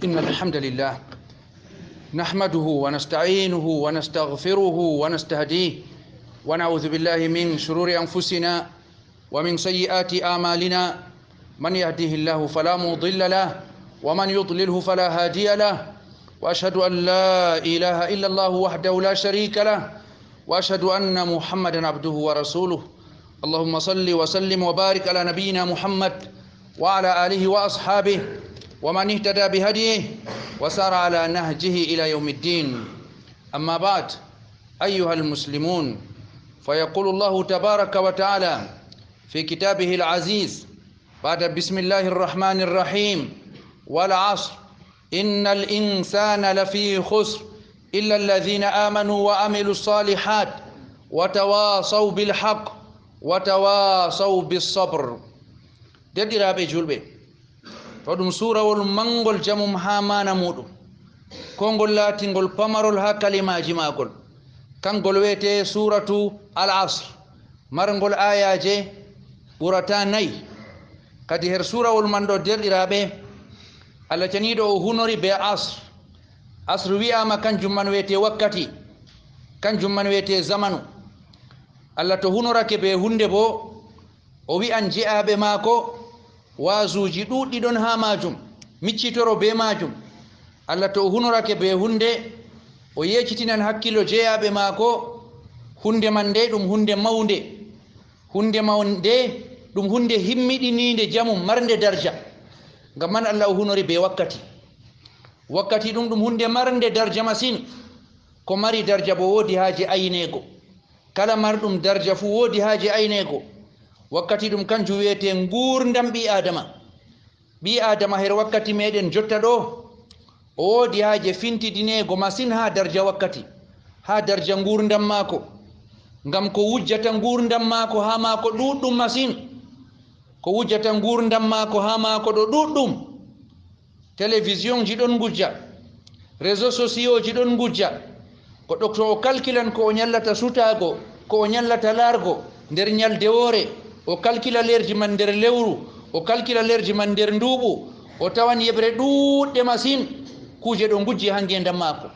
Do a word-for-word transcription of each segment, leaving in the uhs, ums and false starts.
إن الحمد لله نحمده ونستعينه ونستغفره ونستهديه، ونعوذ بالله من شرور أنفسنا ومن سيئات أعمالنا. من يهده الله فلا مضل له، ومن يضلله فلا هادي له. وأشهد أن لا إله إلا الله وحده لا شريك له، وأشهد أن محمدا عبده ورسوله. اللهم صل وسلم وبارك على نبينا محمد وعلى آله وأصحابه ومن اهتدى بهديه وسار على نهجه إلى يوم الدين. أما بعد، أيها المسلمون، فيقول الله تبارك وتعالى في كتابه العزيز بعد بسم الله الرحمن الرحيم: والعصر، إن الإنسان لفي خسر، إلا الذين آمنوا وعملوا الصالحات وتواصوا بالحق وتواصوا بالصبر. Deɗɗiraaɓe juulɓe, to ɗum suurawol manngol jamum haa maana muuɗum, ko ngol laatingol pamarol haa kalimaaji maagol. Kangol wiyetee suuratu Al Asr, marngol aayaaje ɓurata nayi. Kadi her suurawol man ɗo, deerɗiraaɓe, Allah ceniiɗo o hunori bee asr. Asr wi'aama kanjum man wiyetee wakkati, kanjum man wiyetee zamanu. Allah to hunorake bee huunde boo, o wi'an je'aaɓe maako, waazuuji ɗuuɗɗi ɗon haa maajum, miccitoro bee maajum. Allah to o hunorake bee huunde, o yeecitinan hakkilo jeeyaaɓe maako, huunde man nde ɗum huunde mawnde. Huunde mawnde, ɗum huunde himmiɗiniinde jamum, marnde darja. Ngam man Allah o hunori bee wakkati. Wakkati ɗum, ɗum huunde marnde darja masin. Ko mari darja boo woodi haaje ayneego. Kala marɗum darja fuu woodi haaje ayneego. Wakkati ɗum kanjum wi'etee nguurndam ɓii-aadama. Ɓii-aadama her wakkati meeɗen jotta ɗo, o woodi haaje fintidineego masin haa darja wakkati, haa darja nguurndam maako. Ngam ko wujjata nguurndam maako haa maako ɗuuɗɗum masin. Ko wujjata nguurndam maako haa maako ɗo ɗuuɗɗum. Televisionji ɗon ngujja, réseaux sociauxji ɗon ngujja. Goɗɗo to o kalkilan ko o nyallata sutaago, ko o nyallata laargo nder nyalde woore, o kalkila leerji man nder lewru, o kalkila leerji man nder nduuɓu, o tawan yeɓre ɗuuɗɗe masin, kuuje ɗo ngujji haa ngeendam maako.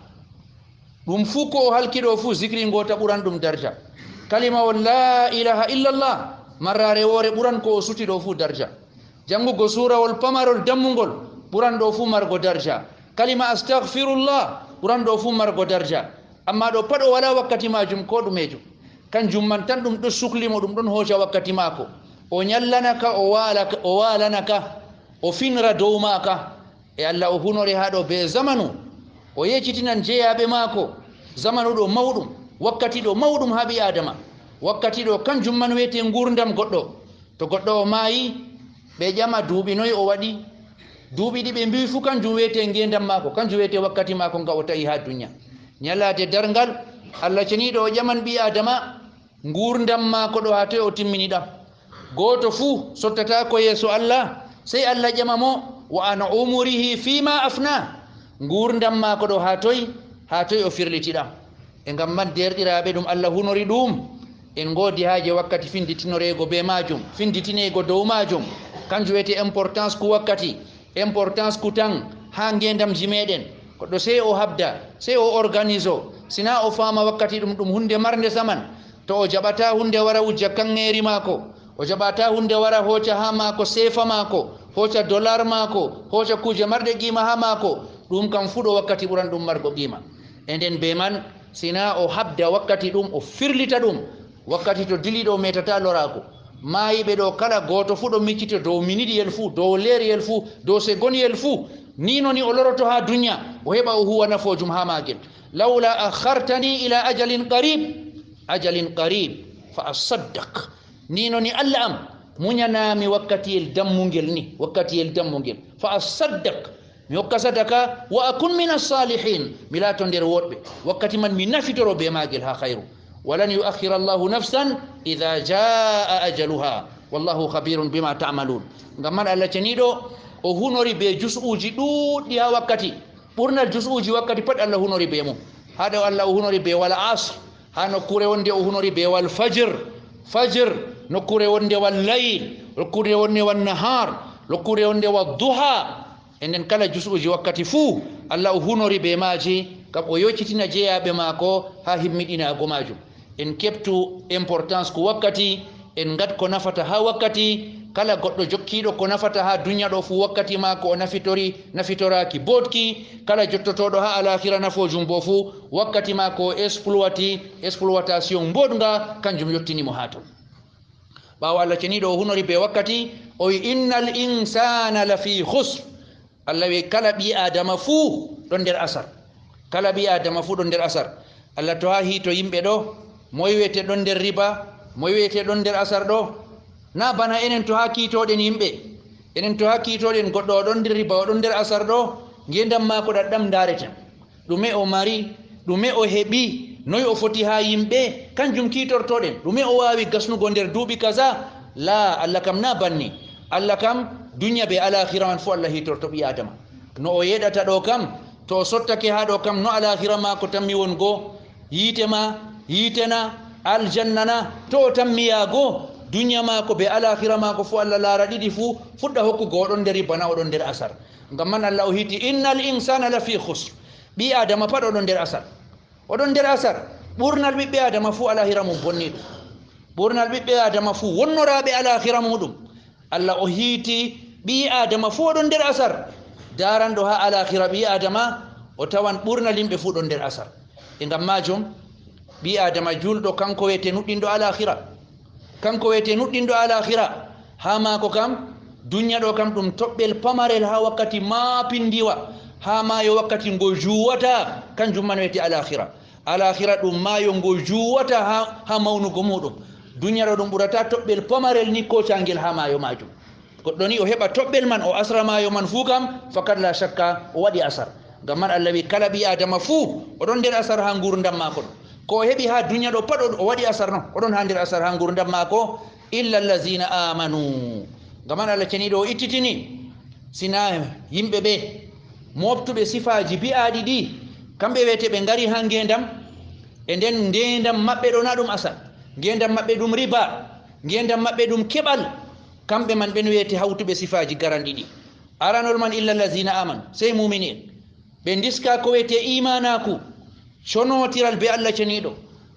Ɗum fuu ko o halki ɗo fuu, zikri ngoota ɓuran ɗum darja. Kalimawol laa ilaaha illallah, marraare woore ɓuran ko o suti ɗo fuu darja. Janngugo suurawol pamarol dammungol ɓuran ɗo fuu margo darja. Kalima astagfirullah ɓuran ɗo fuu margo darja. Ammaa ɗo pat o walaa wakkati maajum koo ɗumeejum. Kanjum man tan ɗum ɗon sukli mo, ɗum ɗon hooca wakkati maako. O nyallana ka, o waala ka, o waalana ka, o finra dow maaka. E Allah o hunori haa ɗo bee zamanu. O yeecitinan jeyaaɓe maako. Zamanu ɗo mawɗum, wakkati ɗo mawɗum haa ɓii-aadama. Wakkati ɗo kanjum man wiyetee nguurndam goɗɗo. To goɗɗo o maayi, ɓe ƴama duuɓi noy o waɗi. Duuɓi ɗi ɓe mbi'i fuu kanjum wiyetee ngeendam maako, kanjum wiyetee wakkati maako nga o ta'i haa dunya. Nyalaade darngal, Allah ceniiɗo o ƴaman ɓii-aadama, nguurndam maako ɗo haa toy o timmini ɗam. Gooto fuu sottataako yeeso Allah, sey Allah ƴama mo, wa an umurihi fima afna. Nguurndam maako ɗo haa toy, haa toy o firliti ɗam. E ngam man, deerɗiraaɓe, ɗum Allah hunori ɗum, en ngoodi haaje wakkati finditinoreego bee maajum, finditineego dow maajum. Kanjum wiyetee importance ku wakkati, importance ku tan haa ngeendamji meeɗen. Goɗɗo sey o habda, sey o organise, sinaa o faama wakkati ɗum, ɗum huunde marnde saman. To o jaɓataa huunde wara wujja kaŋŋeeri maako, o jaɓataa huunde wara hooca haa maako seefa maako, hooca dollar maako, hooca kuuje marɗe qiima haa maako, ɗum kam fuu ɗo wakkati ɓuran ɗum margo qiima. E nden bee man, sinaa o habda wakkati ɗum, o firlita ɗum, wakkati to diliiɗo o meetataa loraago. Maayiiɓe ɗo kala gooto fuu ɗo miccito dow minidiyel fuu, dow leeriyel fuu, dow segonyel fuu. Nii noni o loroto haa dunya, o heɓa o huuwa nafoojum haa maagel. Lawla akhartani ila ajalin qarib, ajalin qarib, fa asaddaq. Nii noni Allah am, munyanaami wakkatiyel dammungel ni, wakkatiyel dammungel. Fa asaddaq, mi hokka sadaka, wa akun min as-salihin, mi laato nder woɗɓe. Wakkati man mi nafitoro bee maagel haa khayru. Walan yu'akhkhira Allahu nafsan idha jaa ajaluha. Wallahu khabirun bima ta'malun. Ngam man Allah ceniiɗo o hunori bee jus'uuji ɗuuɗɗi haa wakkati. Ɓurnal jus'uuji wakkati pat Allah hunori bee mum. Haa ɗo Allah o hunori bee wal asr, haa nokkuure wonde o hunori bee wal fajr. Fajr, nokkuure wonde wal layl, nokkuure wonde wal nahar, nokkuure wonde wal duha. E nden kala jusuuji wakkati fuu, Allah o hunori bee maaji, ngam o yoccitina jeyaaɓe maako haa himmiɗinaago maajum. En keɓtu importance ko wakkati, en ngad ko nafata haa wakkati. Kala goɗɗo jokkiiɗo ko nafata haa dunya ɗo fuu, wakkati maako o nafitori, nafitoraaki booɗki. Kala jottotooɗo haa alaahira nafoojum boo fuu, wakkati maako o exploiti, exploitation mbooɗnga, kanjum yottini mo haa ton. Ɓaawo Allah ceniiɗo o hunori bee wakkati, o wi, "Innal insaana lafii khusr." Allah wi, "Kala ɓii Aadama fuu ɗon nder asar." Kala ɓii Aadama fuu ɗon nder asar. Allah to haa hiito yimɓe ɗo, moy wiyete ɗon nder riba, moy wiyete ɗon nder asar ɗo? Naa bana enen to haa kiitooɗen yimɓe. Enen to haa kiitooɗen goɗɗo o ɗon nder riba, o ɗon nder asar ɗo, ngeendam maako ɗaɗɗam ndaareten. Ɗume o mari, ɗume o heɓi, noy o foti haa yimɓe, kanjum kiitortoɗen. Ɗume o waawi gasnugo nder duuɓi kaza? Laa, Allah kam naa banni. Allah kam, dunya bee alaahira man fuu Allah hiitorto ɓii Aadama. No o yeɗata ɗo kam, to o sottake haa ɗo kam, no alaahira maako tammi wongo? Yiite ma, yiite na, aljanna na, to o tammi yaago, dunya maako bee alaahira maako fuu Allah laara ɗiɗi fuu, fuɗɗa hokkugo o ɗon nder bana o ɗon nder asar. Ngam man Allah o hiiti, "Innal insaana lafii khusr." Ɓii Aadama pat o ɗon nder asar. O ɗon nder asar. Ɓurnal ɓiɓɓe Aadama fuu alaahira mum bonni ɗum. Ɓurnal ɓiɓɓe Aadama fuu wonnoraaɓe alaahira muuɗum. Allah o hiiti ɓii Aadama fuu o ɗon nder asar. Daaranɗo haa alaahira ɓii Aadama, o tawan ɓurnal yimɓe fuu ɗon nder asar. E ngam maajum, ɓii Aadama juulɗo, kanko wiyete nuɗɗinɗo alaahira. Kanko wiyete nuɗɗinɗo alaahira. Haa maako kam, dunya ɗo kam ɗum toɓɓel pamarel haa wakkati maapindiwa, haa maayo wakkati ngo juuwata, kanjum man wiyete alaahira. Alaahira ɗum maayo ngo juuwata haa, haa mawnugo muuɗum. Dunya ɗo ɗum ɓurata toɓɓel pamarel ni koocaangel haa maayo maajum. Goɗɗo ni o heɓa toɓɓel man, o asra maayo man fuu kam, fakat laa shakka o waɗi asar. Ngam man Allah wi, kala ɓii Aadama fuu o ɗon nder asar haa nguurndam maako ɗo. Ko o heɓi haa dunya ɗo pat o, o waɗi asar non, o ɗon haa nder asar haa nguurndam maako, illa allaziina aamanu. Ngam man Allah ceniiɗo o ittitini, sina yimɓe ɓe mooɓtuɓe sifaaji bi'aaɗi ɗi, kamɓe wiyete ɓe ngari haa ngeendam, e nden ngeendam maɓɓe ɗo naa ɗum asar, ngeendam maɓɓe ɗum riba, ngeendam maɓɓe ɗum keɓal, kamɓe man ɓen wiyete hawtuɓe sifaaji garanɗi ɗi. Aranol man illa allaziina aamanu, sey muumin'en. Ɓe ndiska ko wiyete iimaanaaku, conootiral bee Allah ceniiɗo.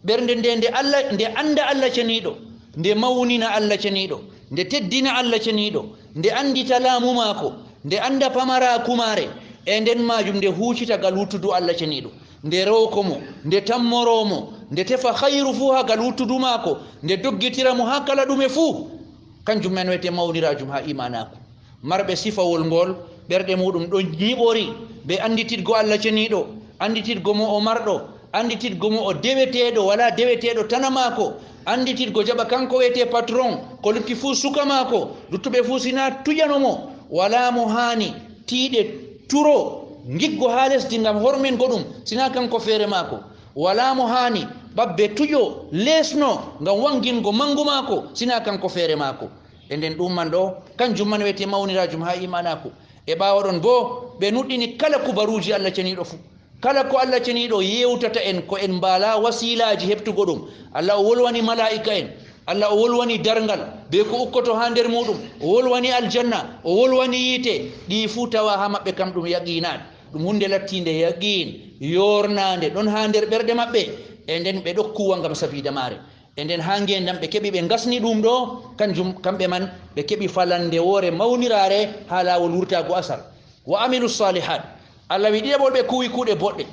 Ɓernde nde, nde Allah, nde annda Allah ceniiɗo, nde mawnina Allah ceniiɗo, nde teddina Allah ceniiɗo, nde anndita laamu maako, nde annda pamaraaku maare, e nden maajum nde huucita gal wuttudu Allah ceniiɗo, nde rowko mo, nde tammoro mo, nde tefa hayru fuu haa gal wuttudu maako, nde doggitira mo haa kala ɗume fuu. Kanjum man wiyete mawniraajum haa iimaanaaku. Marɓe sifawol ngol, ɓerɗe muuɗum ɗon nyiɓori bee anndititgo Allah ceniiɗo, anndititgo mo o marɗo, anndititgo mo o deweteeɗo, walaa deweteeɗo tana maako, anndititgo jaɓa kanko wiyete patron, ko lutti fuu suka maako, luttuɓe fuu sina tuƴano mo, walaa mo haani tiiɗe turo ngiggo haa lesdi ngam hormengo ɗum, sina kanko feere maako, walaa mo haani ɓabbe tuƴo leesno ngam waŋgingo maŋngu maako, sina kanko feere maako. E nden ɗum man ɗo, kanjum man wiyete mawniraajum haa iimaanaaku. E ɓaawo ɗon boo, ɓe nuɗɗini kala kubaruuji Allah ceniiɗo fuu. Kala ko Allah ceniiɗo yeewtata en, ko en mbaalaa wasiilaaji heɓtugo ɗum. Allah o wolwani malaa'ika'en, Allah o wolwani darŋgal bee ko ukkoto haa nder muuɗum, o wolwani aljanna, o wolwani yiite. Ɗi fuu tawa haa maɓɓe kam ɗum yaqiinaaɗe. Ɗum huunde lattiinde yaqiin, yoornaande, ɗon haa nder ɓerɗe maɓɓe. E nden ɓe ɗo kuuwa ngam sabiida maare. E nden haa ngeendam ɓe keɓi ɓe ngasni ɗum ɗo, kanjum, kamɓe man ɓe keɓi falande woore mawniraare haa laawol wurtaago asar. Wa amilu saalihaat. Allah wi ɗiɗaɓol ɓe kuuwi kuuɗe boɗɗe.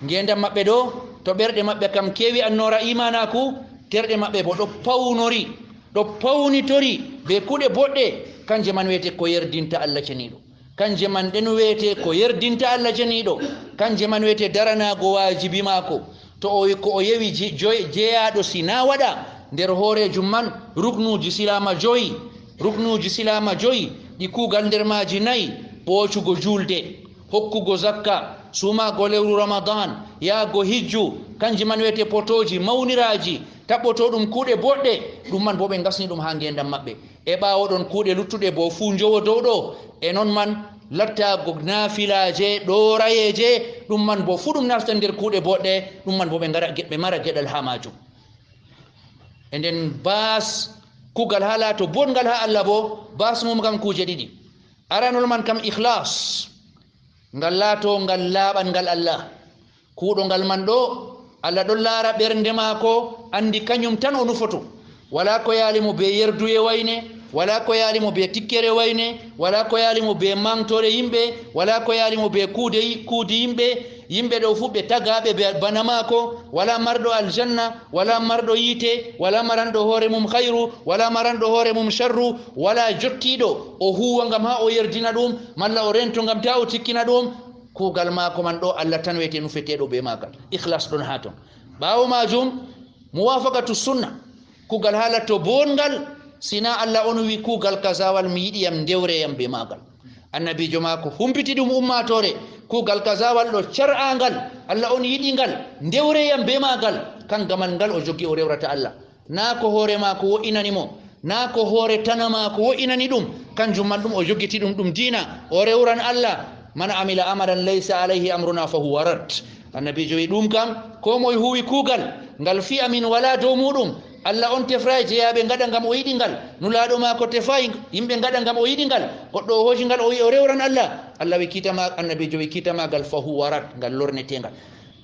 Ngeendam maɓɓe ɗo, to ɓerɗe maɓɓe kam keewi annoora iimaanaaku, terɗe maɓɓe boo ɗo pawnori, ɗo pawnitori bee kuuɗe boɗɗe, kanje man wiyete ko yerdinta Allah ceniiɗo. Kanje man ɗen wiyete ko yerdinta Allah ceniiɗo. Kanje man wiyete daranaago waajibi maako. To o wi ko o yewi je-, joy-, jeyaaɗo si na waɗa nder hooreejum man ruknuuji silaama joyi, ruknuuji silaama joyi, ɗi kuugal nder maaji nayi, ɓoocugo juulde, hokkugo zakka, suumaago lewru Ramadan, yahgo hijju, kanji man wiyete potooji mawniraaji, taɓɓotoo ɗum kuuɗe boɗɗe, ɗum man boo ɓe ngasni ɗum haa ngeendam maɓɓe. E ɓaawo ɗon kuuɗe luttuɗe boo fuu njowo dow ɗo, e non man lattaago naafilaaje, ɗoorayeeje, ɗum man boo fuu ɗum nasta nder kuuɗe boɗɗe, ɗum man boo ɓe ngara, ɓe mara geɗal haa maajum. E nden baas kuugal haa laato boɗngal haa Allah boo, baas mum kam kuuje ɗiɗi. Aranol man kam ikhlas, ngal laato ngal laaɓan ngal Allah. Kuuɗo ngal man ɗo, Allah ɗon laara ɓernde maako, anndi kanyum tan o nufoto. Walaa ko yaali mo bee yerduye wayne, walaa ko yaali mo bee tikkere wayne, walaa ko yaali mo bee maŋgtoore yimɓe, walaa ko yaali mo bee kuude yi-, kuudi yimɓe. Yimɓe ɗo fuu ɓe tagaaɓe be-, bana maako, walaa marɗo aljanna, walaa marɗo yiite, walaa maranɗo hoore mum khayru, walaa maranɗo hoore mum sharru, walaa jottiiɗo o huuwa ngam haa o yerdina ɗum, malla o reento ngam taa o tikkina ɗum. Kuugal maako man ɗo, Allah tan wiyete nufeteeɗo bee maagal. Ikhlas ɗon haa ton. Ɓaawo maajum, muwaafaqatu sunna. Kuugal haa latto boongal, sina Allah on wi kuugal kazawal mi yiɗi yam, ndewre yam bee maagal. Annabiijo maako humpiti ɗum ummaatoore, kuugal kazawal ɗo car'aangal, Allah on yiɗi ngal, ndewre yam bee maagal. Kan gamal ngal o joggi o rewrata Allah. Naa ko hoore maako wo'inani mo, naa ko hoore tana maako wo'inani ɗum, kanjum man ɗum o joggiti ɗum, ɗum diina, o rewran Allah. "Man amila amalan laysa alayhi amruna fa huwa rad." Annabiijo wi ɗum kam, koo moye huuwi kuugal ngal fii amin walaa dow muuɗum, Allah on tefraay jeyaaɓe ngaɗa ngam o yiɗi ngal, nulaaɗo maako tefaay yimɓe ngaɗa ngam o yiɗi ngal, goɗɗo o hooci ngal o wi o rewran Allah, Allah wi kiita ma, annabiijo wi kiita maagal fa huwa rad, ngal lorneteengal.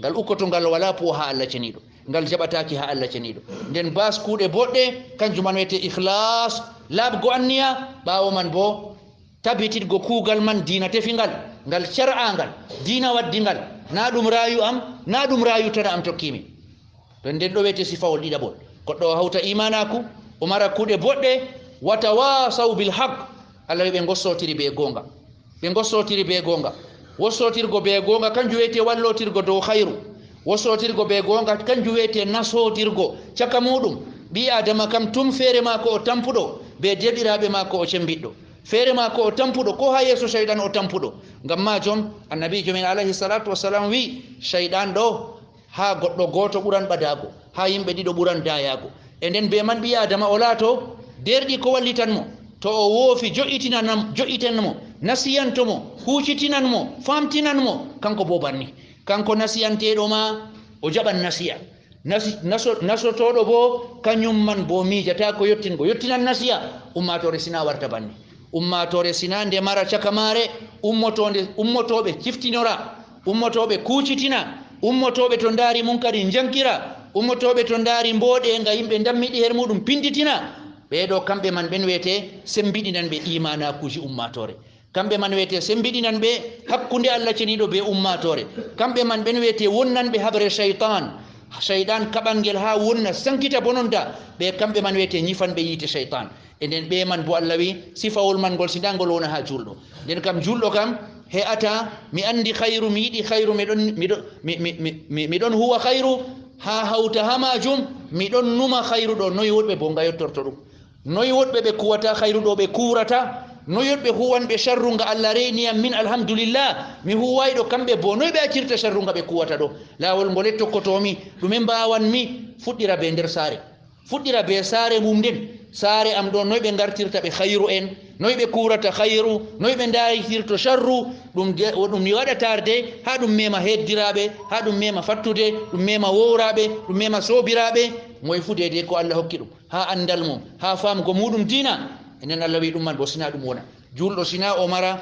Ngal ukkoto ngal walaa puwa haa Allah ceniiɗo. Ngal jaɓataaki haa Allah ceniiɗo. Nden bas kuuɗe boɗɗe, kanjum man wiyetee ikhlas, laaɓgo anniya, ɓaawo man boo tabititgo kuugal man diina tefi ngal, ngal car'aangal, diina waddi ngal, naa ɗum raayu am, naa ɗum raayu tana am tokki mi. To nden ɗo wiyetee sifawol ɗiɗaɓol. Goɗɗo o hawta iimaanaaku, o mara kuuɗe boɗɗe, wa tawasaw bil haq. Allah wi ɓe ngossootiri bee goonga. Ɓe ngossootiri bee goonga. Wossootirgo bee goonga, kanjum wiyetee wallootirgo dow khayru. Wossootirgo bee goonga, kanjum wiyetee nasootirgo caka muuɗum. Ɓii Aadama kam tum feere maako o tampuɗo, bee deerɗiraaɓe maako o cembiɗɗo. Feere maako o tampuɗo, koo haa yeeso Ceyɗan o tampuɗo. Ngam maajum, Annabiijo men alayhi salaatu wassalam wi'i, Ceyɗan ɗo, haa goɗɗo gooto ɓuran ɓadaago, haa yimɓe ɗiɗo ɓuran daayaago. E nden bee man ɓii Aadama o laato deerɗiiko wallitan mo. To o woofi, jo'itinanam-, jo'itan mo, nasiyanto mo, huucitinan mo, faamtinan mo, kanko boo banni. Kanko nasiyanteeɗo ma, o jaɓan nasiya. Nasi-, naso-, nasotooɗo boo, kanyum man boo miijataako yottingo, yottinan nasiya. Ummaatoore sina warta banni. Ummaatoore sina nde mara caka maare, ummotoonde, ummotooɓe ciftinora, ummotooɓe kuucitina, ummotooɓe to ndaari munkari njankira, ummotooɓe to ndaari mbooɗeeŋga yimɓe ndammiɗi her muuɗum pinditina. Ɓee ɗo kamɓe man ɓen wiyetee sembiɗinanɓe iimaanaakuuji ummaatoore. Kamɓe man wiyetee sembiɗinanɓe hakkunde Allah ceniiɗo bee ummaatoore. Kamɓe man ɓen wiyetee wonnanɓe haɓre Ceyɗan. Ceyɗan kaɓan ngel haa wonna sankita bononta. Ɓe kamɓe man wiyetee nyifanɓe yiite Ceyɗan. E nden ɓe man boo Allah wi sifawol man ngol sina ngol wona haa juulɗo. Nden kam juulɗo kam he'ata, mi anndi khayru, mi yiɗi khayru, mi ɗon, mi ɗon, mi, mi, mi, mi, mi ɗon huwa khayru, haa hawta haa maajum, mi ɗon numa khayru ɗo, noy woɗɓe boo nga yottorto ɗum? Noy woɗɓe ɓe kuwata khayru ɗo ɓe kuwrata? Noy woɗɓe huwanɓe sharru nga Allah reyni yam min, alhamdulillah, mi huwaay ɗo kamɓe boo, noy ɓe accirta sharru nga ɓe kuwata ɗo? Laawol ngole tokkotoomi, ɗume mbaawanmi? Fuɗɗira bee nder saare. Fuɗɗira bee saare mum nden. Saare am ɗo, noy ɓe ngartirta ɓe khayru en? Noy ɓe kuwrata khayru? Noy ɓe ndaayitirto sharru? Ɗum de, o ɗum mi waɗa tarde, haa ɗum mema heeddiraaɓe, haa ɗum mema fattude, ɗum mema wowraaɓe, ɗum mema soobiraaɓe. Moy fuu deydey ko Allah hokki ɗum, haa anndal mum, haa faamgo muuɗum diina. Enen Allah wi'i ɗum man boo sina ɗum wona. Juulɗo sina o mara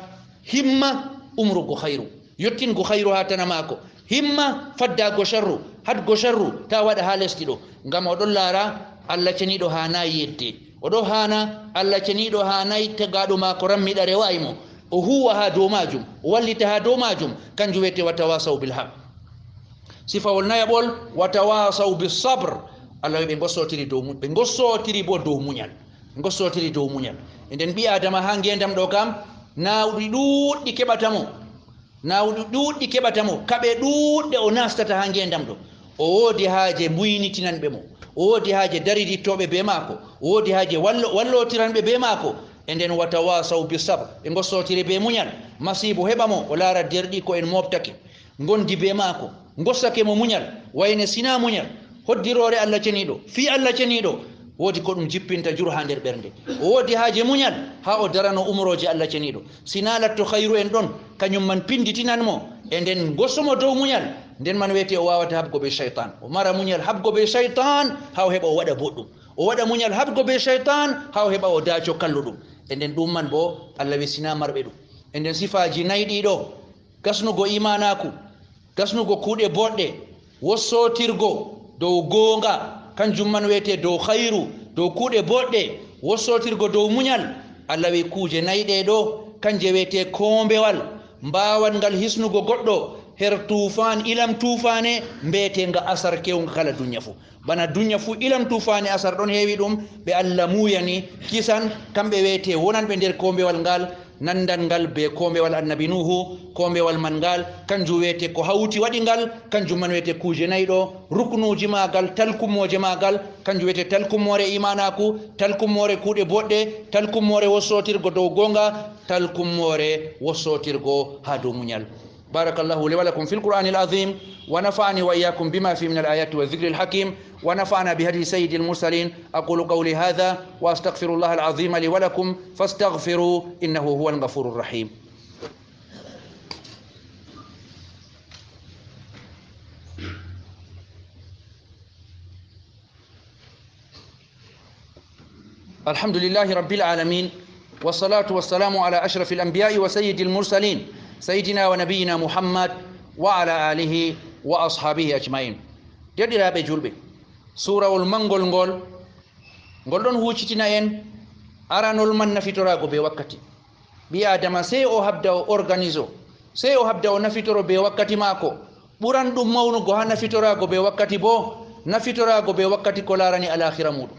himma umrugo khayru. Yottingo khayru haa tana maako. Himma faddaago sharru, haɗgo sharru, taa waɗa haa lesdi ɗo. Ngam o ɗon laara Allah ceniiɗo haanaay yedde. O ɗon haana Allah ceniiɗo haanaay tagaaɗo maako rammiɗa rewaay mo. O huuwa haa dow maajum, o wallita haa dow maajum. Kanjum wiyetee wa tawasaw bil haq. Sifawol nayaɓol, wa tawasaw bis sabr. Allah wi'i ɓe ngossootiri dow mu-, ɓe ngossootiri boo dow munyal. Ɓe ngossootiri dow munyal. E nden ɓii Aadama haa ngeendam ɗo kam, naawɗi ɗuuɗɗi keɓata mo. Naawɗi ɗuuɗɗi keɓata mo, kaɓe ɗuuɗɗe o naastata haa ngeendam ɗo. O woodi haaje muynitinanɓe mo, o woodi haaje daririttooɓe bee maako, o woodi haaje wallo-, wallootiranɓe bee maako. E nden, wa tawasaw bi sabr, ɓe ngossootiri bee munyal. Masiibo heɓa mo, o laara deerɗiiko en mooɓtake, ngondi bee maako, ngossake mo munyal, wayne sina munyal. Hoddiroore Allah ceniiɗo, fii Allah ceniiɗo, woodi ko ɗum jippinta jur haa nder ɓernde. O woodi haaje munyal haa o darano umrooje Allah ceniiɗo. Sina latto khayru en ɗon, kanyum man pinditinan mo, e nden ngoso mo dow munyal. Nden man wiyete o waawata haɓgo bee Shaytan. O mara munyal haɓgo bee Shaytan haa o heɓa o waɗa boɗɗum. O waɗa munyal haɓgo bee Shaytan haa o heɓa o daaco kalluɗum. E nden ɗum man bo, Allah wi sinaa marɓe ɗum. E nden sifaaji nayi ɗiɗo, gasnugo imaanaaku, gasnugo kuuɗe boɗɗe, wossootirgo dow goonga, kanjum man wiyetee dow khayru, dow kuuɗe boɗɗe, wossootirgo dow munyal. Allah wi kuuje nayi ɗee ɗo, kanje wiyetee koombewal, mbaawanngal hisnugo goɗɗo her tuufaan, ilam tuufaane, mbiyeteenga asar kewnga kala dunya fuu. Bana dunya fuu ilam tuufaane asar ɗon heewi ɗum, ɓe Allah muuyani kisan, kamɓe wiyetee wonanɓe nder koombewal ngal, nandangal bee koombewal Annabi Nuuhu, koombewal man ngal, kanjum wiyetee ko hawti waɗi ngal, kanjum man wiyetee kuuje nayi ɗo, ruknuuji maagal, talkummooje maagal, kanjum wiyetee talkummoore imaanaaku, talkummoore kuuɗe boɗɗe, talkummoore wossootirgo dow goonga, talkummoore wossootirgo haa dow munyal. بارك الله لي ولكم في القرآن العظيم، ونفعني وإياكم بما فيه من الآيات والذكر الحكيم، ونفعنا بهدي سيد المرسلين. أقول قولي هذا وأستغفر الله العظيم لي ولكم، فاستغفروا إنه هو الغفور الرحيم. الحمد لله رب العالمين، والصلاة والسلام على أشرف الأنبياء وسيد المرسلين، سيدنا ونبينا محمد وعلى آله وأصحابه أجمعين. Deerɗiraaɓe juulɓe, suurawol manngol ngol, ngol ɗon huucitina en aranol man nafitoraago bee wakkati. Ɓii-Aadama sey o haɓda o organiso, sey o haɓda o nafitoro bee wakkati maako. Ɓuran ɗum mawnugo haa nafitoraago bee wakkati boo, nafitoraago bee wakkati ko laarani alaahira muuɗum.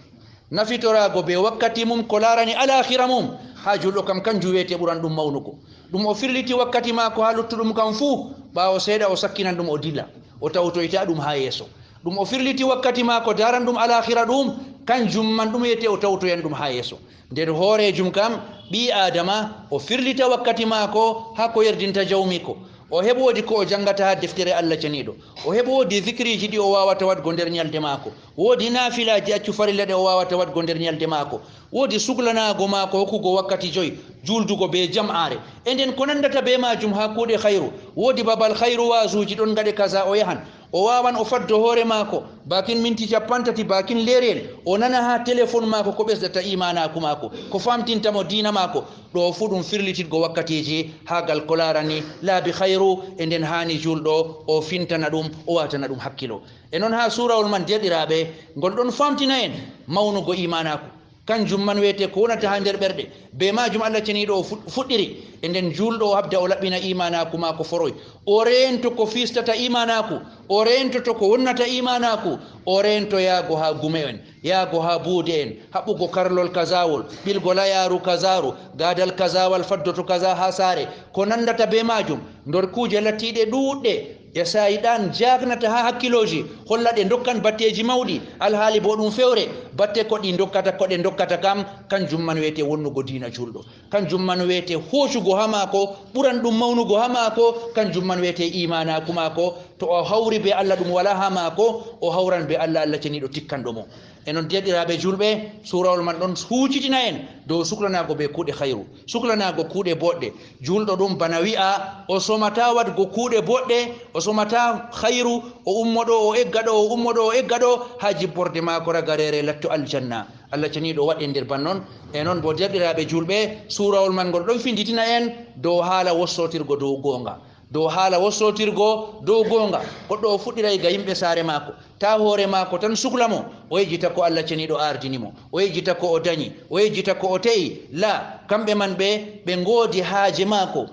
Nafitoraago bee wakkati mum ko laarani alaahira mum, haa juulɗo kam, kanjum wiyetee ɓuran ɗum mawnugo. Ɗum o firliti wakkati maako haa luttuɗum kam fuu, ɓaawo seeɗa o sakkinan ɗum o dilla, o tawtoyta ɗum haa yeeso. Ɗum o firliti wakkati maako daaran ɗum alaahira ɗum, kanjum man ɗum wiyetee o tawtoyan ɗum haa yeeso. Nden hooreejum kam, ɓii-Aadama, o firlita wakkati maako haa ko yerdinta Jawmiiko. O heɓa woodi ko o janngata haa deftere Allah ceniiɗo. O heɓa woodi zikriiji ɗi o waawata waɗgo nder nyalde maako. Woodi naafilaaji accu farilla ɗe o waawata waɗgo nder nyalde maako. Woodi suklanaago maako hokkugo wakkati joy, juuldugo bee jam'aare. E nden ko nandata bee maajum haa kuuɗe khayru. Woodi babal khayru, waazuuji ɗon ngaɗe kaza, o yahan. O waawan o faddo hoore maako, baakin minti cappanɗe tati, baakin leeriyel, o nana haa telefon maako ko ɓesdata iimaanaaku maako, ko faamtinta mo diina maako. Ɗo fuu ɗum firlititgo wakkatiiji haa gal ko laarani laabi khayru, e nden haani juulɗo o fintana ɗum, o waatana ɗum hakkilo. E non haa suurawol man, deerɗiraaɓe, ngol ɗon faamtina en mawnugo iimaanaaku. Kanjum man wiyetee ko wonata haa nder ɓerɗe. Bee maajum Allah ceniiɗo o fuɗ-, fuɗɗiri. E nden juulɗo o haɓda o laɓɓina iimaanaaku maako foroy. O reento ko fiistata iimaanaaku. O reentoto ko wonnata iimaanaaku. O reento yaago haa gume'en, yaago haa buude'en, haɓɓugo karlol kazaawol, ɓilgo layaaru kazaaru, gaadal kazaawal faddoto kaza haa saare. Ko nandata bee maajum, nder kuuje lattiiɗe ɗuuɗɗe. E saa'i ɗan jaaknata haa hakkilooji, holla ɗe ndokkan batteeji mawɗi, alhaali boo ɗum fewre, batte ko ɗi ndokkata, ko ɗe ndokkata kam, kanjum man wiyetee wonnugo diina juulɗo. Kanjum man wiyetee hoocugo haa maako, ɓuran ɗum mawnugo haa maako, kanjum man wiyetee iimaanaaku maako. To o hawri bee Allah, ɗum walaa haa maako, o hawran bee Allah, Allah ceniiɗo tikkanɗo mo. E non, deerɗiraaɓe juulɓe, suurawol man ɗon huucitina en dow suklanaago bee kuuɗe khayru, suklanaago kuuɗe boɗɗe. Juulɗo ɗum bana wi'a o somataa waɗgo kuuɗe boɗɗe, o somataa khayru, o ummo ɗo, o egga ɗo, o ummo ɗo, o egga ɗo, haa jipporde maako ragareere latto aljanna. Allah ceniiɗo waɗ en nder bannon. E non boo, deerɗiraaɓe juulɓe, suurawol man ngol ɗon finditina en dow haala wossootirgo dow goonga. Dow haala wossootirgo dow goonga. Goɗɗo o fuɗɗiray ga yimɓe saare maako. Taa hoore maako tan sukla mo, o yejjita ko Allah ceniiɗo aardini mo, o yejjita ko o danyi, o yejjita ko o te'i. Laa, kamɓe man ɓe, ɓe ngoodi haaje maako.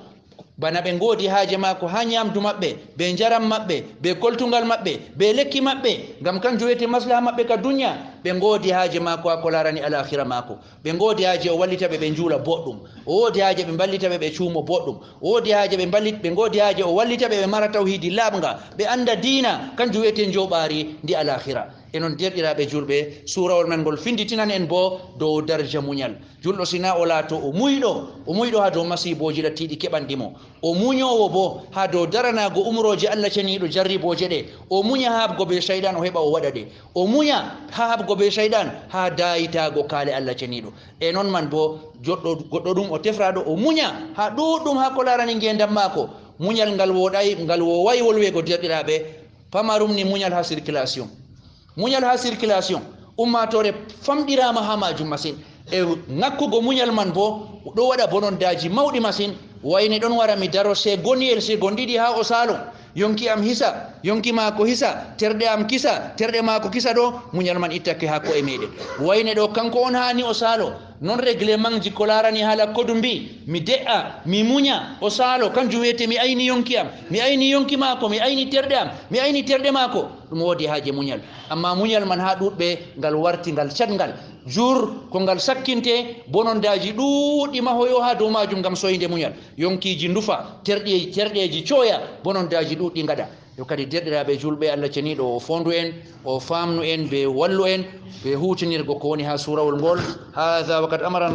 Bana ɓe ngoodi haaje maako haa nyaamdu maɓɓe, bee njaram maɓɓe, bee koltuŋgal maɓɓe, bee lekki maɓɓe, ngam kanjum wiyetee maslaha maɓɓe ka dunya, ɓe ngoodi haaje maako haa ko laarani alaahira maako. Ɓe ngoodi haaje o wallita ɓe, ɓe njuula boɗɗum. O woodi haaje ɓe mballita ɓe, ɓe cuumo boɗɗum. O woodi haaje ɓe mballit-, ɓe ngoodi haaje o wallita ɓe, ɓe mara tawhiidi laaɓŋga, ɓe annda diina, kanjum wiyetee njooɓaari ndi alaahira. E non, deerɗiraaɓe juulɓe, suurawol man ngol finditinan en boo dow darja munyal. Juulɗo, si naa o laato o muuyɗo, o muuyɗo haa dow masiibooji lattiiɗi keɓanɗi mo. O munyoowo boo haa dow daranaago umrooje Allah ceniiɗo jarribooje ɗe. O munya haa haɓgo bee Cayɗan, o heɓa o waɗa ɗe. O munya haa haɓgo bee Cayɗan, haa daayitaago kaale Allah ceniiɗo. E non man boo, joɗɗo-, goɗɗo ɗum o tefraaɗo, o munya haa ɗuuɗɗum haa ko laarani ngeendam maako. Munyal ngal wooɗaay, ngal woowaay wolweego, deerɗiraaɓe. Pamarum ni munyal haa circulation. Munyal haa circulation. Ummaatoore famɗiraama haa maajum masin. E ŋakkugo muñal man boo ɗo waɗa bonondaaji mawɗi masin. Wayne ɗon wara mi daro segoniyel, segon ɗiɗi haa o saalo. Yonki am hisa, yonki maako hisa, terɗe am kisa, terɗe maako kisa ɗo, muñal man ittake haa ko'e meɗen. Wayne ɗo kanko on haani o saalo. Non reglementji ko laarani haala kodu mbi, mi de'a, mi muña, o saalo, kanjum wiyete mi ayni yonki am, mi ayni yonki maako, mi ayni terɗe am, mi ayni terɗe maako. Ɗum woodi haaje muñal. Amma muñal man haa ɗuuɗɓe ngal warti ngal caɗngal. Jur ko ngal sakkinte, bonondaaji ɗuuɗɗi mahoyo haa dow maajum ngam soyde muñal. Yonkiiji ndufa, terɗe-, terɗeeji cooya, bonondaaji ɗuuɗɗi ngaɗa. Yo kadi, deerɗiraaɓe juulɓe, Allah ceniiɗo o foondu en, o faamnu en, be wallu en, be huutinirgo ko woni haa suurawol ngol. Haadha wa qad amara